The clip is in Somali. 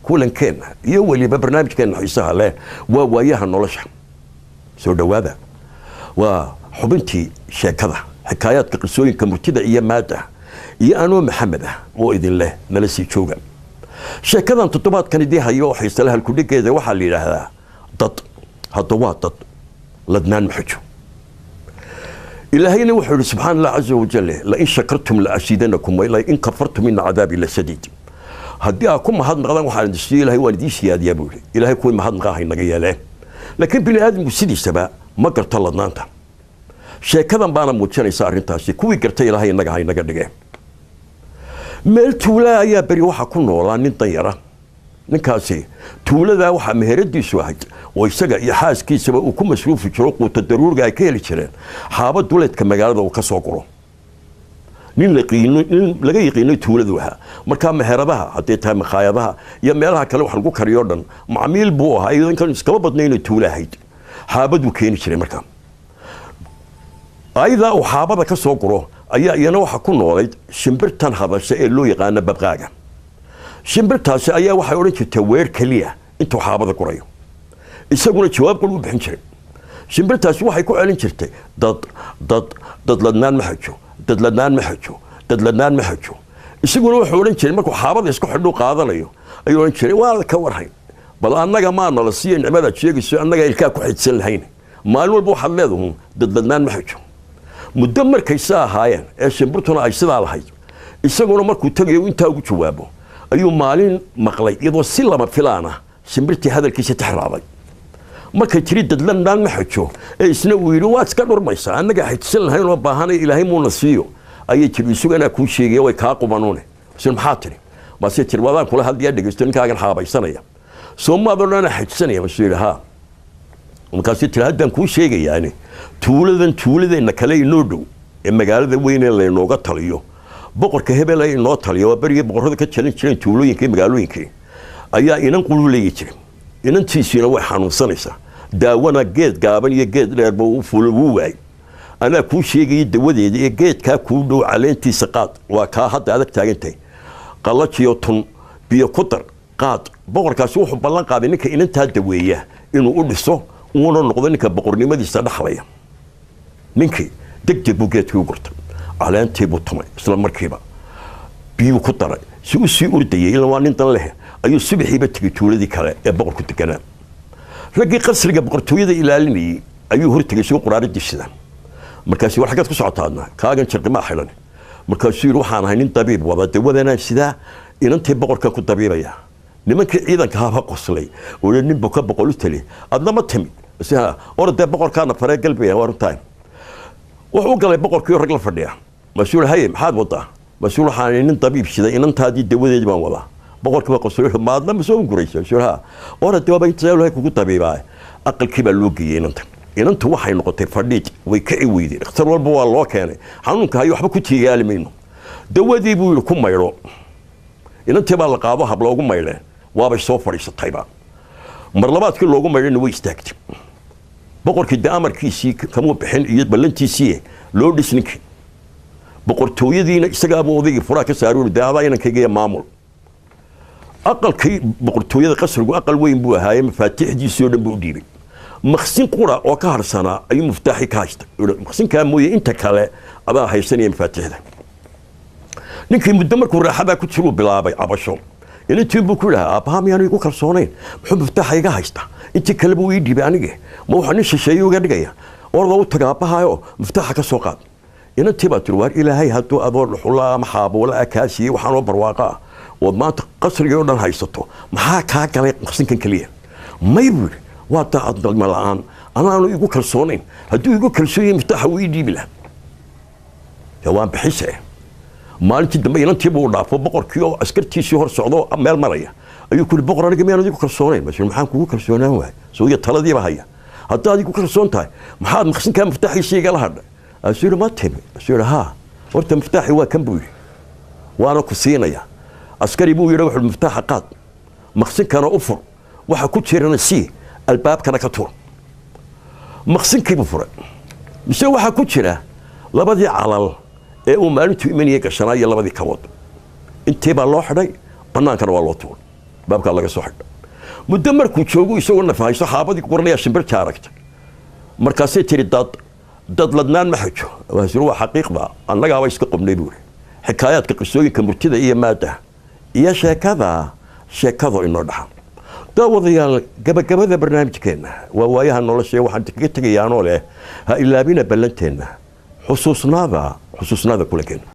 Kulankeenna iyo weliba barnaamijkeenna xiisaha leh waa Waayaha Nolosha. Soo dhowaada. Waa xubintii sheekada, xikaayaadka, qisooyinka, murtida iyo maada, iyo anoo Maxamed ah oo idin leh nala sii jooga. Sheekadan toddobaadkan idii hayo oo xiisale halkudhigeeda waxaa la yidhaahdaa "Dad". Hadda waa dad ladnaan maxujo. Ilaahayna wuxuu yihi subxaana Allah caza wajal: "Lain shakartum la asiidanakum walain kafartum ina cadaabi la shadiid." Haddii aad ku mahadnaqdaan waxaan idin siiyo, Ilahay waan idiin siyaadiyaa buu yihi. Ilahay kuwii mahadnaqa haynaga yeeleen. Laakiin bini aadamku sidiisaba ma garto ladnaanta. Sheekadan baana muujinaysa arrintaasi. Kuwii gartay Ilaahay innaga haynaga dhigeen. Meel tuulaa ayaa beri waxaa ku noolaa nin danyara. Ninkaasi tuuladaa waxaa meheradiisu ahayd oo isaga iyo xaaskiisaba uu ku masruufi jiro, quuta daruuriga ay ka heli jireen, xaaba duleedka magaalada uu ka soo guro. Nin nin laga yaqiinay tuuladu ahaa. Markaa meheradaha, hadday tahay makhaayadaha iyo meelaha kale wax lagu kariyo dhan, macmiil buu ahaa, iyadoo inkan iskaba badnayna tuula ahayd. Xaabaduu keeni jiray. Markaa ayadaa uu xaabada ka soo guro ayaa iyana waxa ku noolayd shimbirtan hadasha ee loo yaqaano babqaaga. Shimbirtaasi ayaa waxay odhan jirtay weer keliya intuu xaabada gurayo, isaguna jawaab qol u bixin jiray. Shimbirtaasi waxay ku celin jirtay: "Dad, dad, dad ladnaan ma xajo, dad ladnaan ma xajo, dad ladnaan ma xajo." Isaguna wuxuu odhan jiray markuu xaabada isku xidhuu qaadanayo ayuu odhan jiray: "Waa ka warhay, bal annaga maa nala siiya nicmadaad sheegayso, annaga ilkaa ku xidsan lahayn. Maalin walba waxaad leedahu dad ladnaan ma xajo." Muddo markay saa ahaayeen ee shimbirtuna ay sidaa lahayd, isaguna markuu tegayo intaa ugu jawaabo, ayuu maalin maqlay iyadoo si lama filaan ah shimbirtii hadalkiisa tixraacday. Markay tiri "Dadladnaan ma xajo" ee isna uu yidhi "Waad iska dhurmaysaa, annagaa xajisan lahayn oo baahanay, Ilaahay muuna siiyo," ayay tiri: "Isuganaa kuu sheegaya, way kaa qubanuune." Isna: "Maxaa tiri?" Maase tiri: "Waadaan kula hadlayaa, dhegeysto. Ninkaagan xaabaysanaya soo maadoo dhan xajisanaya?" Masuu yidhi: "Haa." Markaasay tiri: "Haddaan kuu sheegayaani, tuuladan tuuladeenna kale inoo dhow ee magaalada weyn ee laynooga taliyo, boqorka hebel ee inoo taliyo," waa berigii boqorrada ka jalin jireen tuulooyinka iyo magaalooyinkii, "ayaa inan qululeeyi jiray. Inantiisiina way xanuunsanaysaa, daawana geed gaaban iyo geed dheerba u fulo wuu waayay. Anaa kuu sheegayay dawadeeda ee geedkaa kuu dhow caleentiisa qaad, waa kaa hadda adag taagantahay, qalajiyo tun, biyo ku dar, qaad. Boqorkaasi wuxuu ballan qaaday ninka inantaa daweeya inuu u dhiso, uuna noqdo ninka boqornimadiisa dhaxlaya." Ninkii deg deg buu geedkii u gurtay, caleentii buu tumay, isla markiiba biyuu ku daray. Si u sii ordayay, ilaa waa nin dan leh, ayuu subaxiiba tegey tuuladii kale ee boqorku deganaa. Raggii qasriga boqortooyada ilaalinayay ayuu hortegay soo quraaradii sida. Markaasi: "War, xaggaad ku socotaadna kaagan jarqimaa xidhan?" Markaasuu yidhi: "Waxaan ahay nin dabiib wada, dawadanaan sidaa, inantii boqorkan ku dabiibaya." Nimankii ciidanka haba qoslay oo nin buka boqol u tali, adna ma timid? Orodee, boqorkaana faree galbaya. Waa runtaa. Wuxuu u galay boqorkii rag la fadhiya. Markaasuu yidhi: "Haye, maxaad wadaa?" Markaasuu: "Waxaan nin dabiib siday, inantaadii dawadeedii baan wadaa." Boqorkii baa qoslay: "Maadna ma soo guraysa?" Markaasuu: "Ha, orodee, waaba inta Ilaahay kugu dabiibaa." Aqalkii baa loo geeyey inanta. Inantu waxay noqotay fadhiid, way kici weyday. Dhakhtar walba waa loo keenay, xanuunka hayo waxba ku tiigaali mayno. Dawadii buu yidhi ku maydho. Inantii baa la qaado, hab loogu maydheen, waabay soo fadhiisatayba. Mar labaadkii loogu maydhayna way istaagtay. Boqorkii de amarkiisii kamuu bixin iyo ballantiisii loo dhis ninkii boqortooyadiina, isagaabuu odaygii furaa ka saaru de adaa inankayga maamul. Aqalkii boqortooyada, qasrigu aqal weyn buu ahaaye, mafaatiixdiisii oo dhan buu u dhiibay. Maqsin qura oo ka harsanaa ayuu muftaaxii ka haystay. "Maqsinkaa mooye, inta kale adaa haysanaya mafaatiixda." Ninkii muddo markuu raaxadaa ku jiruu bilaabay cabasho. Inantiin buu ku yidhaha: "Aabbaha miyaanu igu kalsoonayn? Muxuu muftaaxa iga haystaa? Intii kale buu ii dhiibay, anige ma waxaa nin shisheeye uga dhigaya? Orda u taga aabbahayo, muftaaxa ka soo qaad." Inantii baa tiri: "Waar, Ilaahay hadduu adoo dhuxula ama xaabuula ah kaa siiyey waxaanoo barwaaqo ah ood maanta qasrigii oo dhan haysato, maxaa kaa galay maqsinkan keliya?" "May," buu yidhi, "waa daacadnimo la-aan, anaanu igu kalsoonayn. Hadduu igu kalsoon yahay, muftaaxa wuu ii dhiibi lahaa. Dee waan bixise." Maalintii dambe inantii buu dhaafo. Boqorkii oo askartiisii hor socdo meel maraya ayuu ku yidhi: "Boqor, aniga miyaan igu kalsoonayn?" Mas "Maxaan kugu kalsoonaan waay? Soo taladiiba haya. Haddaad igu kalsoon tahay, maxaad maqsinkaa muftaaxiisa igala hadhay?" Asuu yidhi: "Ma timi?" Asuu yidhi: "Haa, horta muftaaxi waa kan," buu yidhi, "waana ku siinaya." Askari buu yidhi, wuxuu: "Muftaaxa qaad, maqsinkana u fur, waxa ku jirana sii, albaabkana ka tuur." Maqsinkiibuu furay, mise waxaa ku jira labadii calal ee uu maalintuu imanayay gashanaa iyo labadii kabood. Intii baa loo xidhay, bannaankana waa loo tuuray. Baabkaa laga soo xidha. Muddo markuu joogu isagoo nafahayso xaabadii qoranaya, shimbirta aragtay. Markaasay tiri: "Dad dad ladnaan ma xajo." Waasir waa xaqiiqda, annagaaba iska qobnay, buuri. Xikaayaadka, qisooyinka, murtida iyo maada iyo sheekada, sheekado inoo dhaxa. Daawadayaal, gabagabada barnaamijkeenna waa waayaha nolosha. Waxaan kaga tegayaanoo leh, ha ilaabina ballanteenna, xusuusnaada, xusuusnaada kulankeena.